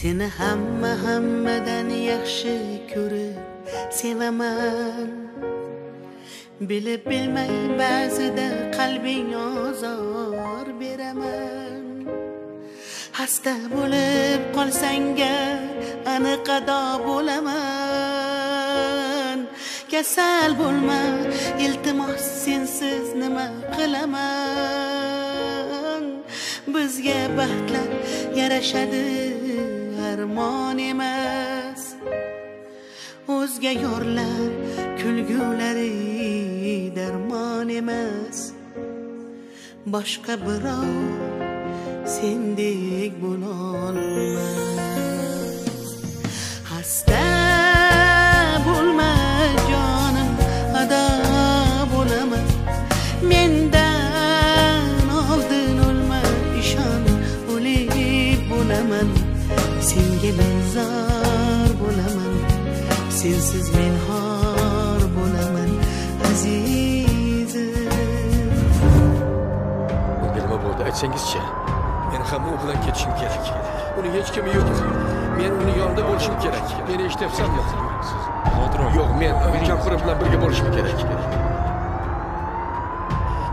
Seni hamma hammadan yaxshi ko'rib sevaman. Bilib bilmay ba'zida qalbing ozor beraman. Xasta bo'lib qolsang aniq ado bo'laman. Kasal bo'lma, iltimos, sensiz nima qilaman? Bizga baxtlar yarashadi, armon emas. O'zga yorlar kulgulari darmon emas. Boshqa birov sendek bo'lolmas. Xasta bo'lma jonim, ado bo'laman. Mendan oldin o'lma, ishon, o'lib bo'laman. Senga men zor bo'laman, sensiz men xor bo'laman, azizim. Bunga nima bo'ldi aytsangizchi? Men ham u bilan ketishim kerak. Uni hech kimi yo'q. Men uni yonida bo'lishim kerak. Meni eshityapsanmi? Yo'q, men kampirim bilan birga bo'lishim kerak.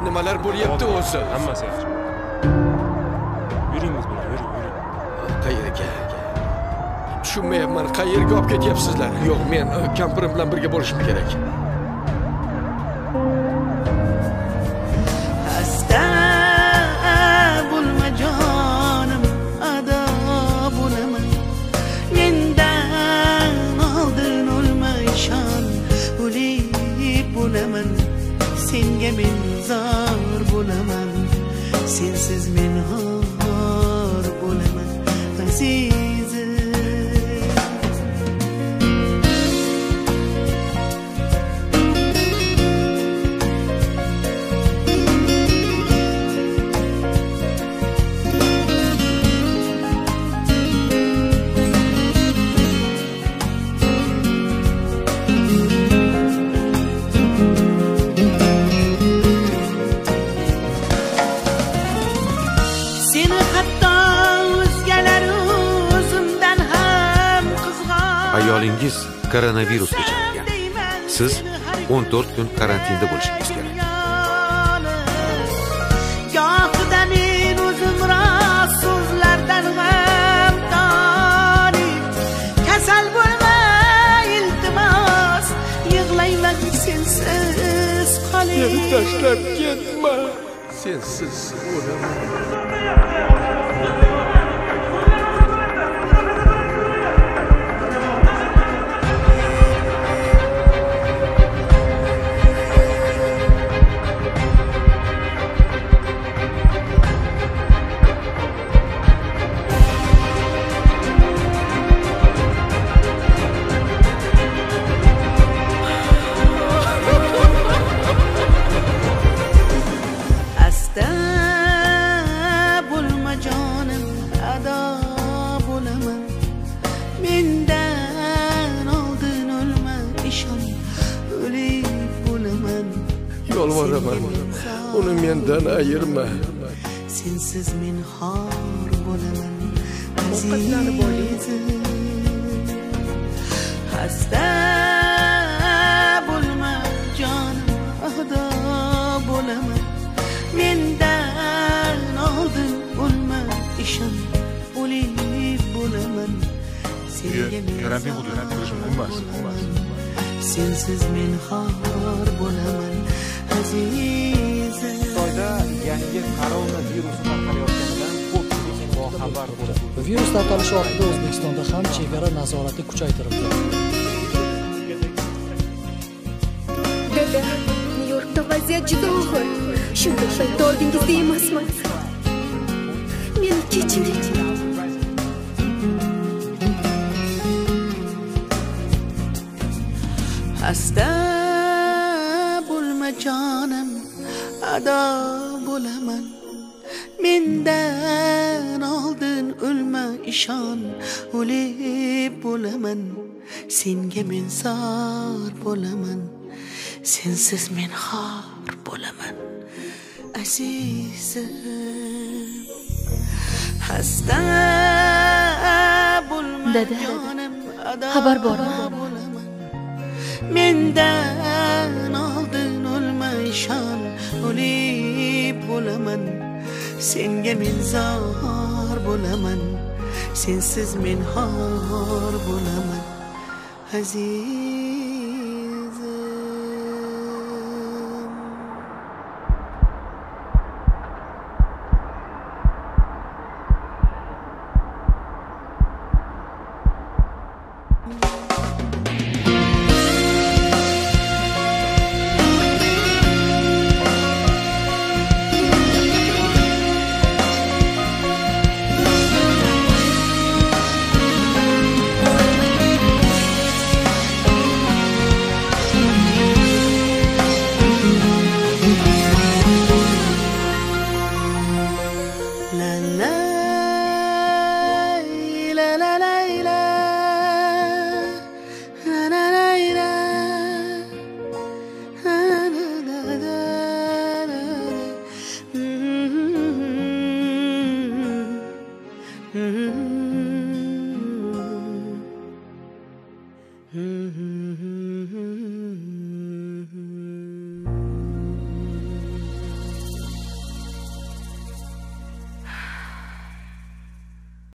Nimalar bo'lyapti o'zi? Hammasi yaxshi. Yuring biz bilan, yuring, yuring. Qayerga? Tushunmayapman, qayerga olib ketyapsizlar? Yo'q, men kampirim bilan birga bo'lishim kerak. Xasta bo'lma jonim, ado bo'laman. Mendan oldin o'lma, ishon, o'lib bo'laman. Senga men zor bo'laman, sensiz men xor bo'laman, azizim. Ayolingiz koronavirusga chalingan. Siz 14 kun karantinda bo'lishingiz kerak. Gohida men o'zim rost so'zlardan ham toling. Kasal bo'lma, iltimos, yig'layman sensiz qoling. Meni tashlab ketma, sensiz o'laman. Yolvoraman, uni mendan ayirma. Sensiz men xor bo'laman, azizim. Xasta bo'lma jonim, ado bo'laman. Mendan oldin o'lma, ishon, o'lib bo'laman. Senga men karantin hududida turish mumkin emas. Sensiz men xor bo'laman, azizim. Xitoyda yangi koronavirusi tarqalayotganidan ko'pchilik boxabar bo'ldi. Virus tarqalishi ortida O'zbekistonda ham chegara nazorati kuchaytirildi. Dada, Nyu-Yorkda vaziyat juda og'ir. Shunday paytda oldingizda emasman. Meni kechiring. Xasta bo'lma jonim, ado bo'laman. Mendan oldin o'lma, ishon, o'lib bo'laman. Senga men zor bo'laman, sensiz men xor bo'laman, azizim. Xasta bo'lma. Dada, xabar bormi? Mendan oldin o'lma ishon, o'lib bo'laman. Senga men zor bo'laman, sensiz men xor bo'laman. Aziz